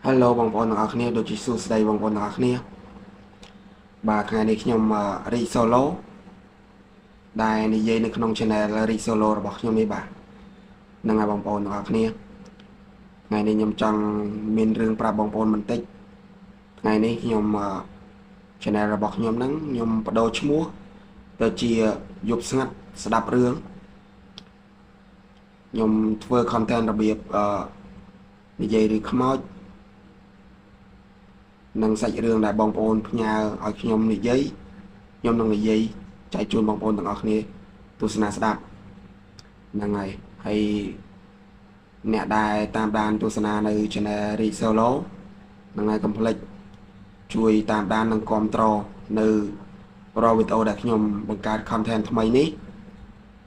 Hello បងប្អូនទាំងអស់គ្នាដូចជាសួស្តីបងប្អូនទាំងអស់គ្នាបាទថ្ងៃនេះខ្ញុំរី solo ដែលនិយាយនៅក្នុង channel រី solo របស់ខ្ញុំនេះបាទហ្នឹងហើយបងប្អូនទាំងអស់គ្នាថ្ងៃនេះខ្ញុំចង់មានរឿងប្រាប់បងប្អូនបន្តិចថ្ងៃនេះខ្ញុំ channel របស់ខ្ញុំហ្នឹងខ្ញុំបដូរឈ្មោះទៅជាយប់ស្ងាត់ស្ដាប់រឿងខ្ញុំធ្វើ content របៀបអឺនិយាយឬខ្មោចនិងសាច់រឿងដែលបងប្អូនផ្ញើឲ្យខ្ញុំនិយាយខ្ញុំនឹងនិយាយចែកជូនបងប្អូនទាំងអស់គ្នាទស្សនាស្ដាប់ហ្នឹងហើយហើយអ្នកដែលតាមដានទស្សនានៅ Channel Ri Solo ហ្នឹងហើយកុំភ្លេចជួយតាមដាននិងគាំទ្រនៅរាល់វីដេអូដែលខ្ញុំបង្កើត content ថ្មីនេះ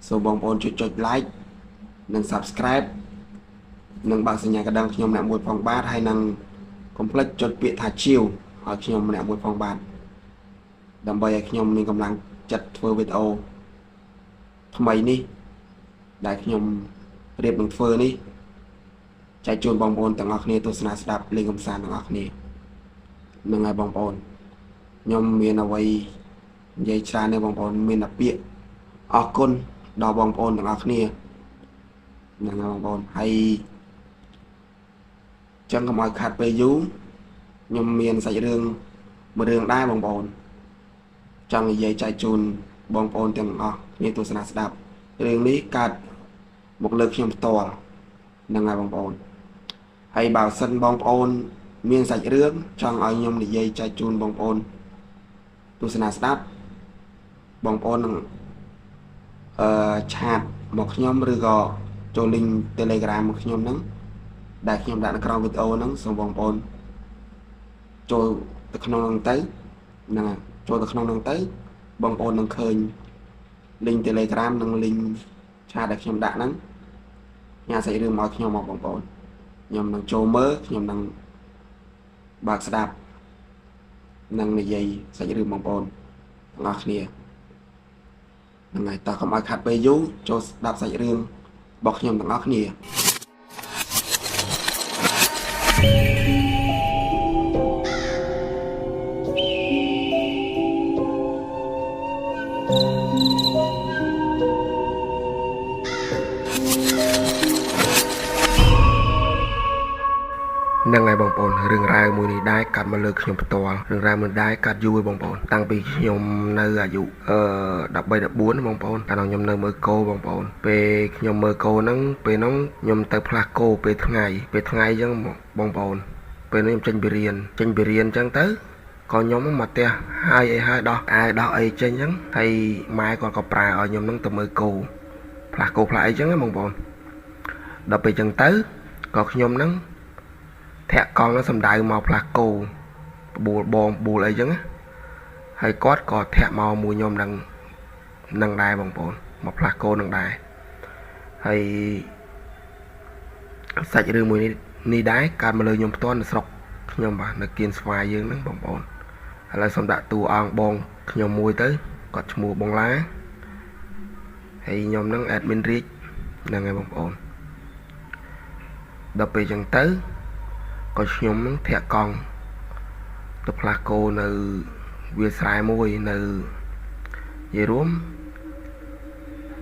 សូមបងប្អូនជួយចុច like និង Subscribe និងបើកសញ្ញាកណ្ដឹងខ្ញុំអ្នកមួយផងបាទហើយនឹងកុំភ្លេចចុចពាក្យថាជាវឲ្យខ្ញុំម្នាក់មួយផងបាទដើម្បីឲ្យខ្ញុំមានកម្លាំងចិត្តធ្វើវីដេអូថ្មីនេះដែលខ្ញុំរៀបនឹងធ្វើនេះចែកជូនបងប្អូនទាំងអស់គ្នាទស្សនាស្ដាប់លេងកម្សាន្តទាំងអស់គ្នានឹងហើយបងប្អូនខ្ញុំមានអ្វីនិយាយច្រើនទេបងប្អូនមានតែពាក្យអរគុណដល់បងប្អូនទាំងអស់គ្នាហ្នឹងហើយបងប្អូនហើយចឹងកុំឲ្យខាត់ពេលយូរខ្ញុំមានសាច់រឿងមួយរឿងដែរបងប្អូនចង់និយាយចែកជូនបងប្អូនទាំងអស់គ្នាទស្សនាស្ដាប់រឿងនេះកើតមកលើខ្ញុំផ្ទាល់ហ្នឹងហើយបងប្អូនហើយបើសិនបងប្អូនមានសាច់រឿងចង់ឲ្យខ្ញុំនិយាយចែកជូនបងប្អូនទស្សនាស្ដាប់បងប្អូននឹង chat មកខ្ញុំឬក៏ចូល link Telegram មកខ្ញុំហ្នឹងដែលខ្ញុំដាក់នៅក្រោមវីដេអូហ្នឹងសូមបងប្អូនចូលទៅក្នុងហ្នឹងទៅហ្នឹងហើយចូលទៅក្នុងហ្នឹងទៅបងប្អូននឹងឃើញ link Telegram និង link chat ដែលខ្ញុំដាក់ហ្នឹងញ៉ាសាច់រឿងមកខ្ញុំមកបងប្អូនខ្ញុំនឹងចូលមើលខ្ញុំនឹងបើកស្ដាប់និងនិយាយសាច់រឿងបងប្អូនទាំងអស់គ្នាហ្នឹងហើយតោះកុំឲ្យខាត់ពេលយូរចូលស្ដាប់សាច់រឿងរបស់ខ្ញុំទាំងអស់គ្នា ហ្នឹងហើយបងប្អូនរឿងរ៉ាវមួយនេះដែរកាត់មកលើខ្ញុំផ្ទាល់រឿងរ៉ាវមួយដែរកាត់យូរហើយបងប្អូនតាំងពីខ្ញុំនៅអាយុអឺ13 14បងប្អូនកាលនោះខ្ញុំនៅមើលគោបងប្អូនពេលខ្ញុំមើលគោហ្នឹងពេលហ្នឹងខ្ញុំទៅផ្លាស់គោពេលថ្ងៃពេលថ្ងៃអញ្ចឹងបងប្អូនពេលនេះខ្ញុំចេញពីរៀនចេញពីរៀនអញ្ចឹងទៅក៏ខ្ញុំមកផ្ទះហើយអីហើយដោះអាវដោះអីចេញអញ្ចឹងហើយម៉ែគាត់ក៏ប្រើឲ្យខ្ញុំហ្នឹងទៅមើលគោផ្លាស់គោផ្លាស់អីអញ្ចឹងណាបងប្អូនដល់ពេលអញ្ចឹងទៅក៏ខ្ញុំហ្នឹង ធាក់កង់ហ្នឹងសំដៅមកផ្លាស់គោបបួលបងបបួលអីចឹងណាហើយគាត់ក៏ធាក់មកមួយខ្ញុំនឹងនឹងដែរបងប្អូនមកផ្លាស់គោនឹងដែរហើយសាច់រឿងមួយនេះនេះដែរកើតមកលើខ្ញុំផ្ទាល់នៅស្រុកខ្ញុំបាទនៅគៀនស្វាយយើងហ្នឹងបងប្អូនឥឡូវសូមដាក់តួអង្គបងខ្ញុំមួយទៅគាត់ឈ្មោះបងឡាហើយខ្ញុំហ្នឹង admin រាជហ្នឹងហើយបងប្អូនដល់ពេលចឹងទៅក៏ខ្ញុំនឹងធាក់កង់ទៅផ្លាស់គោនៅវាលស្រែមួយនៅនិយាយរួម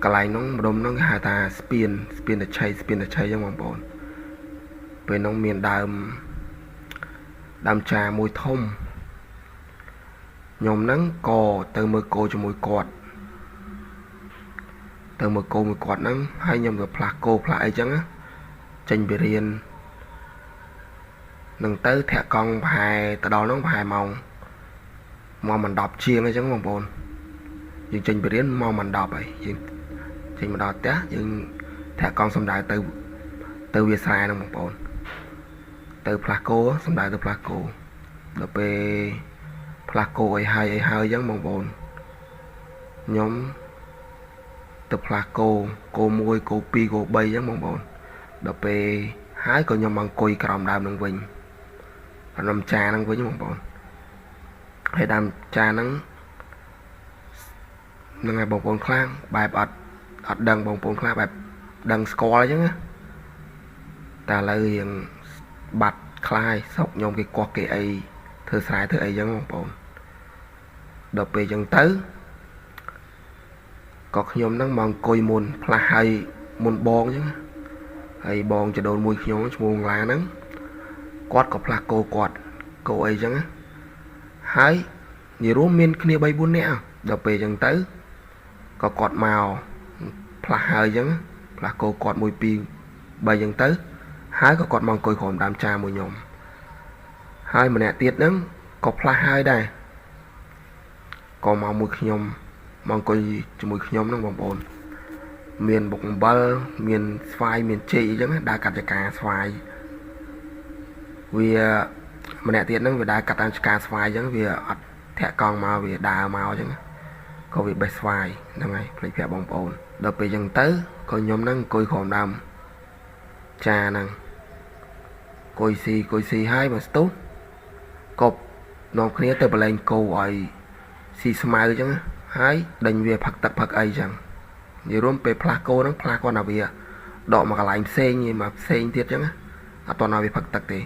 កន្លែងហ្នឹងម្ដុំហ្នឹងគេហៅថាស្ពានស្ពានតឆៃស្ពានតឆៃចឹងបងប្អូនពេលហ្នឹងមានដើមដើមចាមួយធំខ្ញុំហ្នឹងក៏ទៅមើលគោជាមួយគាត់ទៅមើលគោមួយគាត់ហ្នឹងហើយខ្ញុំក៏ផ្លាស់គោផ្លាស់អីចឹងណាចេញពីរៀននឹងទៅធាក់កង់ប្រហែលទៅដល់ហ្នឹងប្រហែលម៉ោងម៉ោង10ជាងអីចឹងបងប្អូនយើងចេញពីរៀនម៉ោង10ហើយយើងចេញមកដល់ផ្ទះយើងធាក់កង់សំដៅទៅទៅវាស្រែហ្នឹងបងប្អូនទៅផ្លាស់គោសំដៅទៅផ្លាស់គោដល់ពេលផ្លាស់គោអីហើយអីហើយចឹងបងប្អូនខ្ញុំទៅផ្លាស់គោគោ1គោ2គោ3ចឹងបងប្អូនដល់ពេលហើយក៏ខ្ញុំមកអង្គុយក្រោមដើមនឹងវិញដើមចាហ្នឹងវិញបងប្អូនហើយដើមចាហ្នឹងហ្នឹងហើយបងប្អូនខ្លះបែបអត់អត់ដឹងបងប្អូនខ្លះបែបដឹងស្គាល់អញ្ចឹងណាតែឥឡូវរៀង បាត់ខ្លះហើយស្រុកខ្ញុំគេកោះគេអីធ្វើស្រែធ្វើអីចឹងបងប្អូនដល់ពេលចឹងទៅក៏ខ្ញុំហ្នឹងមកអង្គុយមុនផ្លាស់ហើយមុនបងចឹងហើយបងចដូនមួយខ្ញុំឈ្មោះឡាហ្នឹងគាត់ក៏ផ្លាស់គោគាត់គោអីចឹងហើយនិយាយរួមមានគ្នា3 4នាក់ដល់ពេលចឹងទៅក៏គាត់មកផ្លាស់ហើយចឹងផ្លាស់គោគាត់1 2 3ចឹងទៅហើយក៏គាត់មកអង្គុយក្រោមដើមចាមួយខ្ញុំហើយម្នាក់ទៀតហ្នឹងក៏ផ្លាស់ហើយដែរក៏មកមួយខ្ញុំមកអង្គុយជាមួយខ្ញុំហ្នឹងបងប្អូនមានបុកអំបិលមានស្វាយមានចេកអីចឹងដើរកាត់ចកាស្វាយវាម្នាក់ទៀតហ្នឹងវាដើរកាត់តាមចកាស្វាយចឹងវាអត់ធាក់កង់មកវាដើរមកចឹងក៏វាបេះស្វាយហ្នឹងហើយភ្លេចប្រាប់បងប្អូនដល់ពេលចឹងទៅក៏ខ្ញុំហ្នឹងអង្គុយក្រោមដើមចាហ្នឹងអង្គុយស៊ីអង្គុយស៊ីហើយមកស្ទុះក៏នាំគ្នាទៅបលែងគោឲ្យស៊ីស្មៅចឹងហើយដេញវាផឹកទឹកផឹកអីចឹងនិយាយរួមពេលផ្លាស់គោហ្នឹងផ្លាស់គាត់ថាវាដកមកកន្លែងផ្សេងមកផ្សេងទៀតចឹងអត់តឲ្យវាផឹកទឹកទេ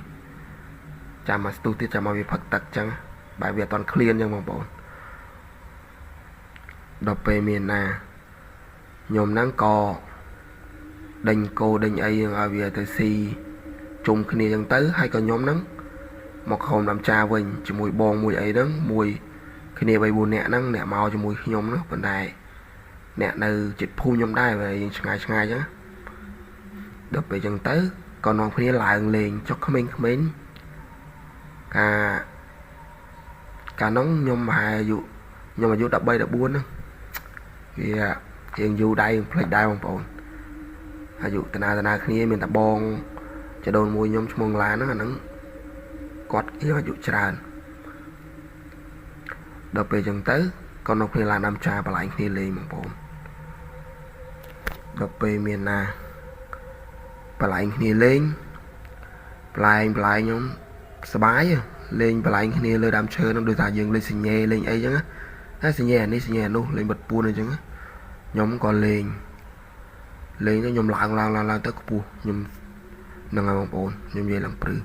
ចាំមកស្ទុះទៀតចាំមកវាផឹកទឹកចឹងបែបវាអត់តន់ឃ្លានចឹងបងប្អូនដល់ពេលមានណាខ្ញុំហ្នឹងក៏ដេញគោដេញអីឲ្យវាទៅស៊ីជុំគ្នាចឹងទៅហើយក៏ខ្ញុំហ្នឹងមកខំដើមចាវិញជាមួយបងមួយអីហ្នឹងមួយគ្នា3 4នាក់ហ្នឹងអ្នកមកជាមួយខ្ញុំនោះប៉ុន្តែអ្នកនៅជិតភូមិខ្ញុំដែរយើងឆ្ងាយឆ្ងាយចឹងដល់ពេលចឹងទៅក៏នាំគ្នាឡើងលេងចុះក្មេងៗកាកាលនោះខ្ញុំប្រហែលអាយុខ្ញុំអាយុ13 14ហ្នឹងវារៀងយូរដែរភ្លេចដែរបងប្អូនអាយុតាណាតាគ្នាមានតែបងចដូនមួយខ្ញុំឈ្មោះឡានហ្នឹងអាហ្នឹងគាត់រៀងអាយុច្រើនដល់ពេលចឹងទៅក៏នៅគ្នាឡានដើមចាបលែងគ្នាលេងបងប្អូនដល់ពេលមានណាបលែងគ្នាលេងបលែងបលែងខ្ញុំសប្បាយលេងបលែងគ្នាលើដើមឈើហ្នឹងដូចថាយើងលេងសញ្ញេលេងអីចឹងណាសញ្ញេអានេះសញ្ញេអានោះលេងបិទពួនអីចឹងខ្ញុំក៏លេងលេងទៅខ្ញុំឡើងឡើងឡើងឡើងទៅខ្ពស់ខ្ញុំហ្នឹងហើយបងប្អូនខ្ញុំនិយាយឡើងព្រឺ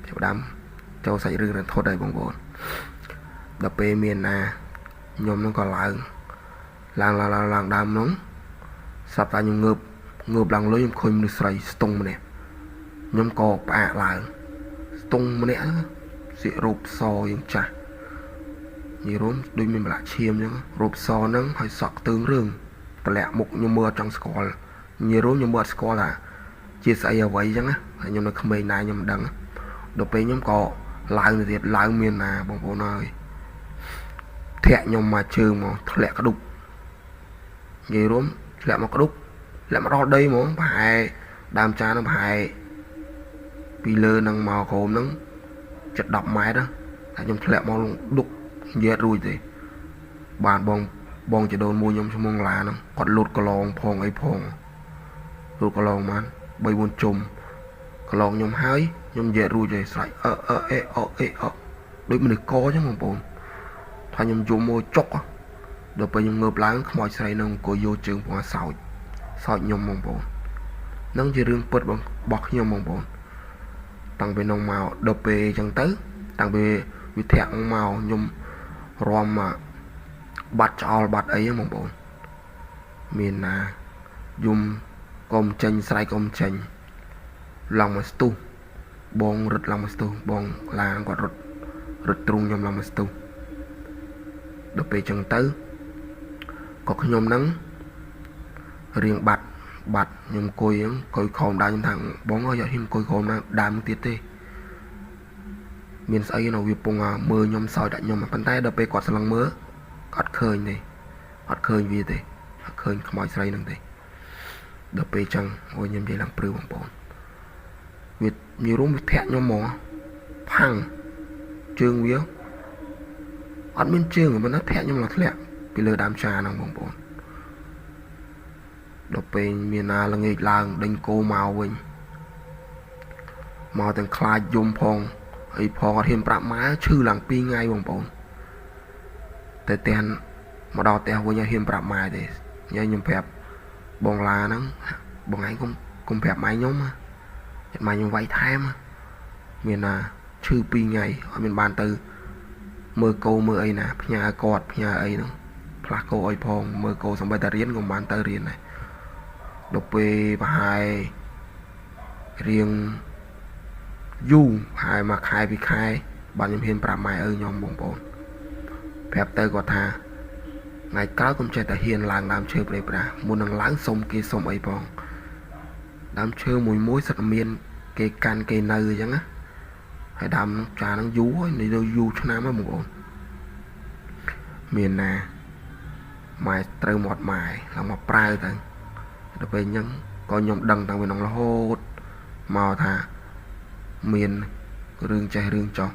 ចាប់ដើមចូលសាច់រឿងរន្ធត់ហើយបងប្អូនដល់ពេលមានណាខ្ញុំហ្នឹងក៏ឡើងឡើងឡើងឡើងឡើងដើមហ្នឹងស្រាប់តែខ្ញុំងើបងើបឡើងលើខ្ញុំឃើញមនុស្សស្រីស្ទង់ម្នាក់ខ្ញុំក៏ផ្អាកឡើងស្ទង់ម្នាក់ហ្នឹងសៀករ៉ូបសយើងចាស់និយាយរួមដូចមានប្រឡាក់ឈាមអញ្ចឹងរ៉ូបសហ្នឹងហើយសក់ទើងរឿងតម្លាក់មុខខ្ញុំមើលអត់ចង់ស្គាល់និយាយរួមខ្ញុំមើលអត់ស្គាល់ថាជាស្អីអ្វីអញ្ចឹងណាហើយខ្ញុំនៅក្មេងដែរខ្ញុំមិនដឹងដល់ពេលខ្ញុំក៏ឡើងទៅទៀតឡើងមានណាបងប្អូនអើយធាក់ខ្ញុំមកជើងមកធ្លាក់ក្ដុបនិយាយរួមធ្លាក់មកក្ដុបធ្លាក់មកដល់ដីហ្មងប្រហែលដើមចាហ្នឹងប្រហែលពីលើនឹងមកក្រោមហ្នឹងជិត10ម៉ែត្រតែខ្ញុំធ្លាក់មកដុកនិយាយរួចទេបានបងបងចដូនមួយខ្ញុំឈ្មោះឡាហ្នឹងគាត់លូតកឡងផងអីផងលូតកឡងបាន3 4ជុំកឡងខ្ញុំហើយខ្ញុំនិយាយរួចទេស្រែកអឺអឺអេអអេអដូចមនុស្សកអញ្ចឹងបងប្អូនថាខ្ញុំយំមកចុកដល់ពេលខ្ញុំងើបឡើងខ្មោចស្រីនឹងអង្គុយយកជើងផងសោចសោចខ្ញុំបងប្អូននឹងជារឿងពិតរបស់ខ្ញុំបងប្អូនតាំងពីនោះមកដល់ពេលអញ្ចឹងទៅតាំងពីវិធៈមកខ្ញុំរំមកបាត់ចោលបាត់អីហ្នឹងបងប្អូនមានណាយំកុំចេញស្រែកកុំចេញឡើងមកស្ទុះបងរត់ឡើងមកស្ទុះបងឡានគាត់រត់រត់ទ្រូងខ្ញុំឡើងមកស្ទុះដល់ពេលចឹងទៅក៏ខ្ញុំហ្នឹងរៀងបាត់បាត់ខ្ញុំអង្គុយហ្នឹងអង្គុយខោមដើមខ្ញុំថាបងអើយអត់ហ៊ានអង្គុយខោមដើមទៀតទេមានស្អីនៅវាពងមើលខ្ញុំសោចដាក់ខ្ញុំប៉ុន្តែដល់ពេលគាត់ស្លឹងមើលអត់ឃើញទេអត់ឃើញវាទេអត់ឃើញខ្មោចស្រីហ្នឹងទេដល់ពេលចឹងអូយខ្ញុំនិយាយឡើងព្រឺបងប្អូនវានិយាយរួមវាធាក់ខ្ញុំហ្មងផាំងជើងវាអត់មានជើងប៉ុន្តែធាក់ខ្ញុំឡើងធ្លាក់ពីលើដើមចាហ្នឹងបងប្អូនដល់ពេលមានណាល្ងាចឡើងដេញគោមកវិញមកទាំងខ្លាចយំផងអីផងអត់ហ៊ានប្រាប់ម៉ែឈឺឡើង2ថ្ងៃបងប្អូនតែផ្ទះមកដល់ផ្ទះវិញអត់ហ៊ានប្រាប់ម៉ែទេញ៉ៃខ្ញុំប្រាប់បងឡាហ្នឹងបងឯងកុំកុំប្រាប់ម៉ែខ្ញុំចិត្តម៉ែខ្ញុំវាយថែម មានណាឈឺ2ថ្ងៃអត់មានបានទៅមើលគោមើលអីណាផ្ញើគាត់ផ្ញើអីហ្នឹងផ្លាស់គោឲ្យផងមើលគោសំបីតារៀនក៏មិនបានទៅរៀនដែរដល់ពេលប្រហែលរៀងយូរប្រហែលមួយខែពីរខែបាទខ្ញុំហ៊ានប្រាប់ម៉ែឪខ្ញុំបងប្អូនប្រាប់ទៅគាត់ថាថ្ងៃក្រោយកុំចេះតែហ៊ានឡើងដើមឈើព្រៃប្រាស់មុននឹងឡើងសុំគេសុំអីផងដើមឈើមួយមួយសិតមានគេកាន់គេនៅអញ្ចឹងណាហើយដើមចាហ្នឹងយូរហើយនេះយូរឆ្នាំហើយបងប្អូនមានណាម៉ែត្រូវមាត់ម៉ែឡើងមកប្រើទៅដល់ពេលអញ្ចឹងក៏ខ្ញុំដឹងតាំងពីនោះរហូតមកថាមានរឿងចេះរឿងចោះ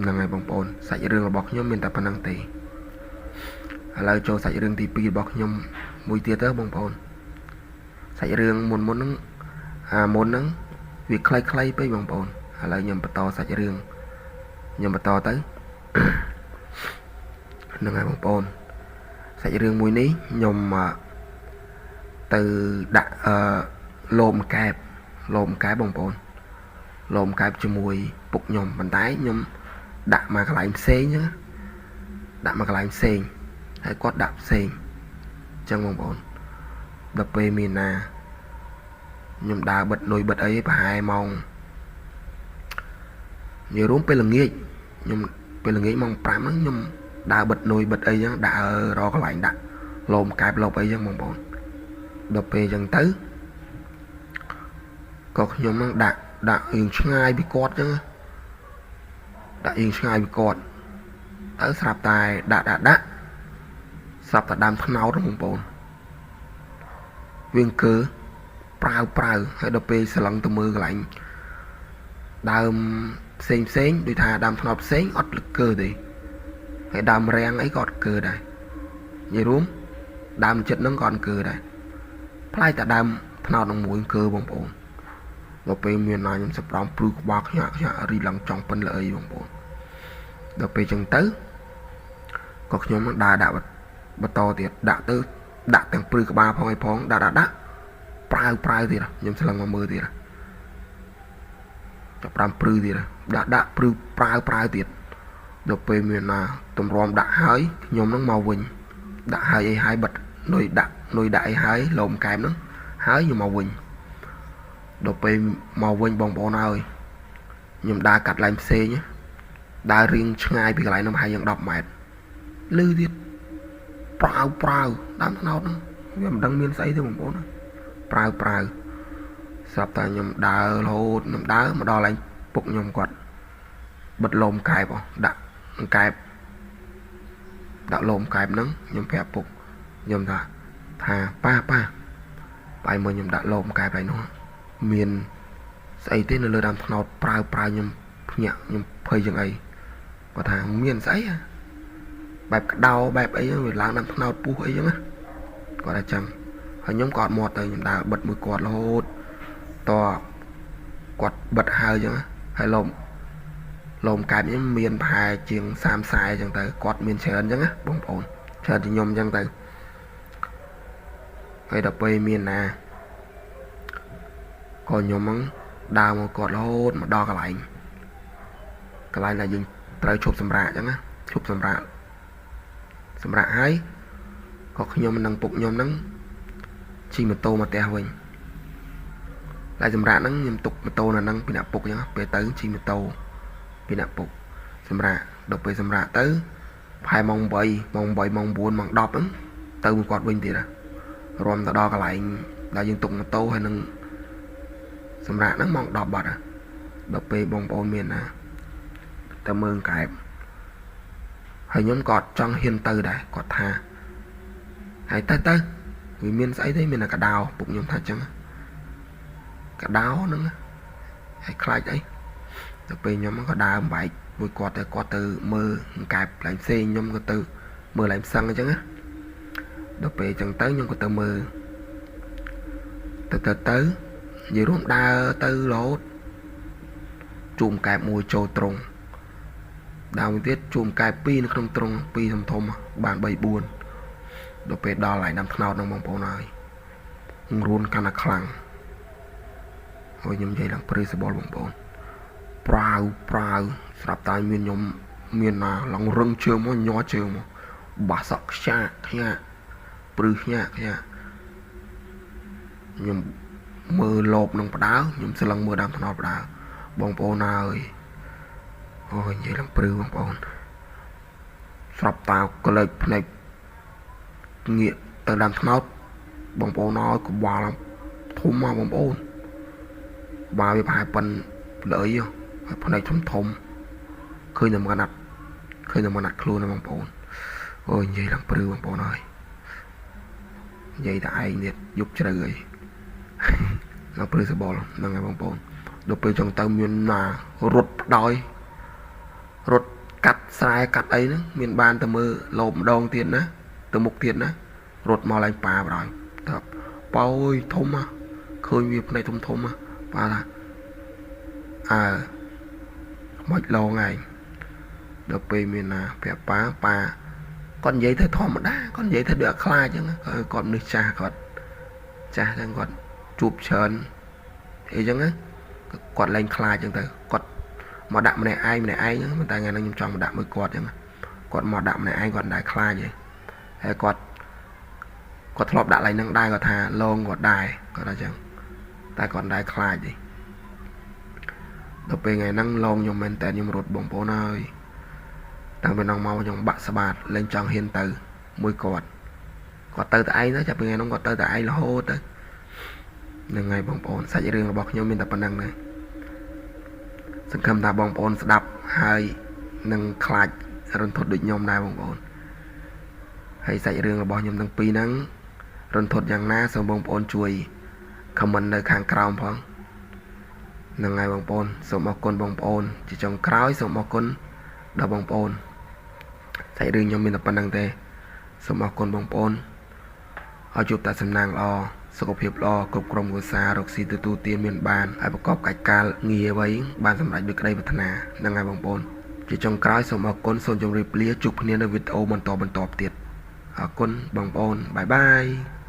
ហ្នឹងហើយបងប្អូនសាច់រឿងរបស់ខ្ញុំមានតែប៉ុណ្្នឹងទេឥឡូវចូលសាច់រឿងទី2របស់ខ្ញុំមួយទៀតទៅបងប្អូនសាច់រឿងមុនមុនហ្នឹងអាមុនហ្នឹងវាខ្លីៗពេកបងប្អូនឥឡូវខ្ញុំបន្តសាច់រឿងខ្ញុំបន្តទៅហ្នឹងហើយបងប្អូនសាច់រឿងមួយនេះខ្ញុំទៅដាក់អឺលោមកែបលោមកែបបងប្អូនលោមកែបជាមួយពុកខ្ញុំប៉ុន្តែខ្ញុំដាក់មកកន្លែងផ្សេងហ្នឹងដាក់មកកន្លែងផ្សេងហើយគាត់ដាក់ផ្សេងអញ្ចឹងបងប្អូនដល់ពេលមានណាខ្ញុំដើរបិទនុយបិទអីប្រហែលម៉ោងនិយាយរួមពេលល្ងាចខ្ញុំពេលល្ងាចម៉ោង5ហ្នឹងខ្ញុំដើរបិទនុយបិទអីចឹងដើររកកន្លែងដាក់លោមកែបលោបអីចឹងបងប្អូនដល់ពេលចឹងទៅក៏ខ្ញុំនឹងដាក់ដាក់រៀងឆ្ងាយពីគាត់ចឹងដាក់រៀងឆ្ងាយពីគាត់ទៅស្រាប់តែដាក់ដាក់ដាក់ស្រាប់តែដើមថ្នោតបងប្អូនវាអង្គើប្រាវប្រាវហើយដល់ពេលសឡឹងទៅមើលកន្លែងដើមផ្សេងផ្សេងដូចថាដើមថ្នោតផ្សេងអត់លកើទេហើយដើមរាំងអីក៏អត់កើដែរនិយាយរួមដើមចិត្តហ្នឹងក៏អត់កើដែរប្លែកតែដើមថ្នោតនឹងមួយកើបងប្អូនដល់ពេលមានណាខ្ញុំសប្តាហ៍ព្រឺក្បាលខ្ញាក់ខ្ញាក់រីឡើងចង់ប៉ិនល្អីបងប្អូនដល់ពេលចឹងទៅក៏ខ្ញុំនឹងដើរដាក់បន្តទៀតដាក់ទៅដាក់ទាំងព្រឺក្បាលផងអីផងដាក់ដាក់ដាក់ប្រាវប្រាវទៀតខ្ញុំស្លឹងមកមើលទៀតចាប់5ព្រឺទៀតដាក់ដាក់ព្រឺប្រាវប្រាវទៀតដល់ពេលមានណាតម្រាំដាក់ហើយខ្ញុំនឹងមកវិញដាក់ហើយអីហើយបិទនុយដាក់នុយដាក់អីហើយលោមកែមហ្នឹងហើយខ្ញុំមកវិញដល់ពេលមកវិញបងប្អូនហើយខ្ញុំដើរកាត់ឡើងផ្សេងដើររៀងឆ្ងាយពីកន្លែងហ្នឹងប្រហែលយ៉ាង10ម៉ែត្រលឺទៀតប្រាវប្រាវដើមថ្នោតហ្នឹងវាមិនដឹងមានស្អីទេបងប្អូនប្រាវប្រាវស្រាប់តែខ្ញុំដើររហូតខ្ញុំដើរមកដល់ឡើងពុកខ្ញុំគាត់បិទលោមកែបដាក់កែបដាក់លោមកែបហ្នឹងខ្ញុំប្រាប់ពុកខ្ញុំថាថាប៉ាប៉ាបាយមើលខ្ញុំដាក់លោមកែបហើយនោះមានស្អីទេនៅលើដើមថ្នោតប្រាវប្រាវខ្ញុំភ្ញាក់ខ្ញុំភ័យជាងអីគាត់ថាមានស្អីហ៎បែបក្តៅបែបអីវាឡើងដើមថ្នោតពុះអីចឹងណាគាត់ថាចឹងហើយខ្ញុំក៏អត់មាត់ទៅខ្ញុំដើរបិទមួយគាត់រហូតតគាត់បិទហើយចឹងហើយលោមកែបខ្ញុំមានប្រហែលជាង30ខ្សែចឹងទៅគាត់មានច្រើនចឹងណាបងប្អូនច្រើនជាងខ្ញុំចឹងទៅហើយដល់ពេលមានណាក៏ខ្ញុំហ្នឹងដើរមកគាត់រហូតមកដល់កន្លែងកន្លែងដែលយើងត្រូវឈប់សម្រាកចឹងណាឈប់សម្រាកសម្រាកហើយក៏ខ្ញុំនិងពុកខ្ញុំហ្នឹងជិះម៉ូតូមកផ្ទះវិញហើយសម្រាកហ្នឹងខ្ញុំទុកម៉ូតូនៅហ្នឹងពីអ្នកពុកចឹងពេលទៅជិះម៉ូតូពីអ្នកពុកសម្រាកដល់ពេលសម្រាកទៅប្រហែលម៉ោង8ម៉ោង8ម៉ោង9ម៉ោង10ហ្នឹងទៅមួយគាត់វិញទៀតរំទៅដល់កន្លែងដែលយើងទុកម៉ូតូហើយនឹងសម្រាប់ហ្នឹងម៉ោង10បាត់ដល់ពេលបងប្អូនមានណាទៅមើលកែបហើយខ្ញុំក៏ចង់ហ៊ានទៅដែរគាត់ថាហើយទៅទៅវាមានស្អីទេមានតែកដោពុកខ្ញុំថាចឹងកដោហ្នឹងហើយខ្លាចអីដល់ពេលខ្ញុំក៏ដើរបំបែកមួយគាត់ទៅគាត់ទៅមើលកែបកន្លែងផ្សេងខ្ញុំក៏ទៅមើលកន្លែងផ្សឹងអញ្ចឹងណាដល់ពេលអញ្ចឹងទៅខ្ញុំក៏ទៅមើលទៅទៅទៅនិយាយរួមដើរទៅរហូតជួមកែបមួយចូលត្រង់ដើមទៀតជួមកែប2នៅក្នុងត្រង់2ធំធំបាន3 4ដល់ពេលដល់ហើយដើមថ្នោតហ្នឹងបងប្អូនហើយរួនកាន់តែខ្លាំង អូយខ្ញុំនិយាយឡើងព្រឺសបល់បងប្អូនប្រាវប្រាវស្រាប់តែមានខ្ញុំមានណាឡើងរឹងជើងមកញ័រជើងមកបាសក់ខ្ចាកខ្ញាក់ព្រឺខ្ញាក់ខ្ញាក់ខ្ញុំមើលលបនឹងបដើខ្ញុំស្លឹងមើលដើមថ្នោតបដើបងប្អូនអើយអូយនិយាយឡើងព្រឺបងប្អូនស្រាប់តាក្លែកភ្នែកងាកទៅដើមថ្នោតបងប្អូនអើយក្បាលធំមកបងប្អូនក្បាលវាប្រហែលប៉ុនលីហើយភ្នែកធំធំឃើញតែមកណាត់ឃើញតែមកណាត់ខ្លួនណាបងប្អូនអូយនិយាយឡើងព្រឺបងប្អូនអើយនិយាយតែឯងទៀតយប់ជ្រៅអីឡើងព្រឺសបល់ហ្នឹងហើយបងប្អូនដល់ពេលចង់ទៅមានណារត់ផ្ដោយរត់កាត់ស្រែកាត់អីហ្នឹងមានបានទៅមើលលោបម្ដងទៀតណាទៅមុខទៀតណារត់មកឡើងប៉ាបដ ாய் តើប៉ោយធំហ่ะឃើញវាភ្នែកធំធំហ่ะប៉ាថាអើមិនឡងឯងដល់ពេលមានណាប្រាប់ប៉ាប៉ាគាត់និយាយទៅធម្មតាគាត់និយាយទៅដូចអត់ខ្លាចអញ្ចឹងគាត់មនុស្សចាស់គាត់ចាស់អញ្ចឹងគាត់ជួបច្រើនអីចឹងណាគាត់លែងខ្លាចអញ្ចឹងទៅគាត់មកដាក់ម្នាក់ឯងម្នាក់ឯងហ្នឹងតែថ្ងៃហ្នឹងខ្ញុំចង់មកដាក់មួយគាត់អញ្ចឹងគាត់មកដាក់ម្នាក់ឯងគាត់មិនដែលខ្លាចទេហើយគាត់គាត់ធ្លាប់ដាក់ឡើងហ្នឹងដែរគាត់ថាលងគាត់ដែរគាត់ថាអញ្ចឹងតែគាត់មិនដែលខ្លាចទេដល់ពេលថ្ងៃហ្នឹងលងខ្ញុំមែនតើខ្ញុំរត់បងប្អូនអើយតាំងពីនោះមកខ្ញុំបាក់ស្បាតលែងចង់ហ៊ានទៅមួយគាត់គាត់ទៅតែឯងទៅចាប់ពីថ្ងៃហ្នឹងគាត់ទៅតែឯងរហូតទៅហ្នឹងហើយបងប្អូនសាច់រឿងរបស់ខ្ញុំមានតែប៉ុណ្្នឹងដែរសង្ឃឹមថាបងប្អូនស្ដាប់ហើយនឹងខ្លាចរន្ធត់ដូចខ្ញុំដែរបងប្អូនហើយសាច់រឿងរបស់ខ្ញុំទាំងពីរហ្នឹងរន្ធត់យ៉ាងណាសូមបងប្អូនជួយ comment នៅខាងក្រោមផងហ្នឹងហើយបងប្អូនសូមអរគុណបងប្អូនជាចុងក្រោយសូមអរគុណដល់បងប្អូនសាច់រឿងខ្ញុំមានតែប៉ុណ្្នឹងទេសូមអរគុណបងប្អូនឲ្យជួបតែសំណាងល្អសុខភាពល្អគ្រប់ក្រុមគ្រួសាររកស៊ីទទួលទានមានបានហើយប្រកបកិច្ចការងារអ្វីបានសម្រេចដោយក្តីប្រាថ្នាហ្នឹងហើយបងប្អូនជាចុងក្រោយសូមអរគុណសូមជម្រាបលាជួបគ្នានៅវីដេអូបន្តបន្តទៀតអរគុណបងប្អូន bye bye.